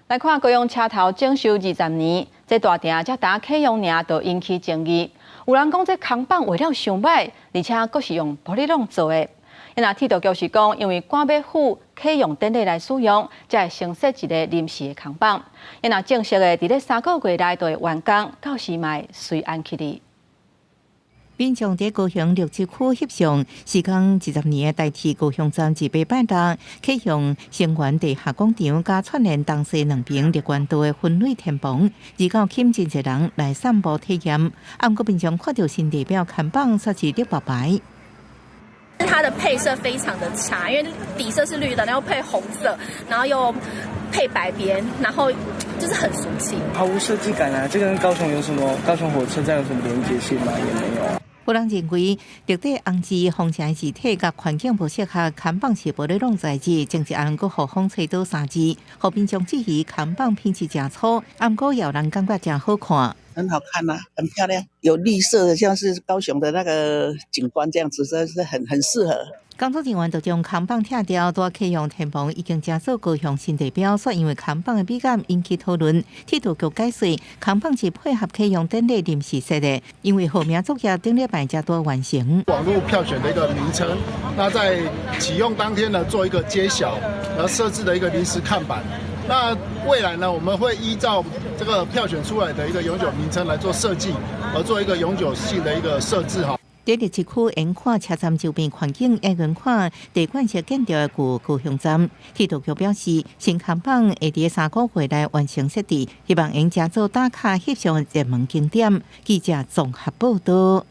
來看高雄車頭整修20年，這大埕才剛啟用爾就引起爭議。有人講這扛棒畫了傷䆀，而且閣是用玻璃鋁做的。那鐵道局是講，因為趕欲赴啟用典禮來使用，才會先設一个臨時的扛棒。若正式的佇咧3個月內就會完工，到時嘛會隨案去哩。民眾佇高雄綠漆區翕相，時隔20年的台鐵高雄站自禮拜六啟用聲援地下廣場佮串連東西兩邊綠園道的分類天棚，二九吸引真濟人來散步體驗。啊，毋過民眾看著新地標看板，煞是綠白白。它的配色非常的差，因為底色是綠的，然後配紅色，然後又配白邊，然後就是很俗氣。毫無設計感啊！這跟高雄有什麼？高雄火車站有什麼連結性嗎？也沒有。有人認為，綠底紅字風車字體佮環境無適合，看板是玻璃鋁材質，前一暗閣予風吹倒三支，予民眾質疑看板品質誠粗，毋過有人感覺誠好看。很好看啊，很漂亮，有綠色的，像是高雄的那個景觀這樣子，真是很適合。工作人員就將看板拆掉，佇啟用天棚已經成做高雄新地標，煞因為看板的美感引起討論。鐵道局解釋，看板是配合啟用典禮臨時設的，因為號名作業頂禮拜才拄完成。網路票選的一個名稱，那在啟用當天呢，做一個揭曉，然後設置的一個臨時看板。那未來呢，我們會依照這個票選出來的一個永久名稱來做設計，而做一個永久性的一個設置哈。佇綠漆區沿看車站周邊環境，也遠看地冠式建築的舊高雄站。鐵道局表示，新看板會佇3個月內完成設置，希望會用成做打卡翕相的熱門景點。記者綜合報道。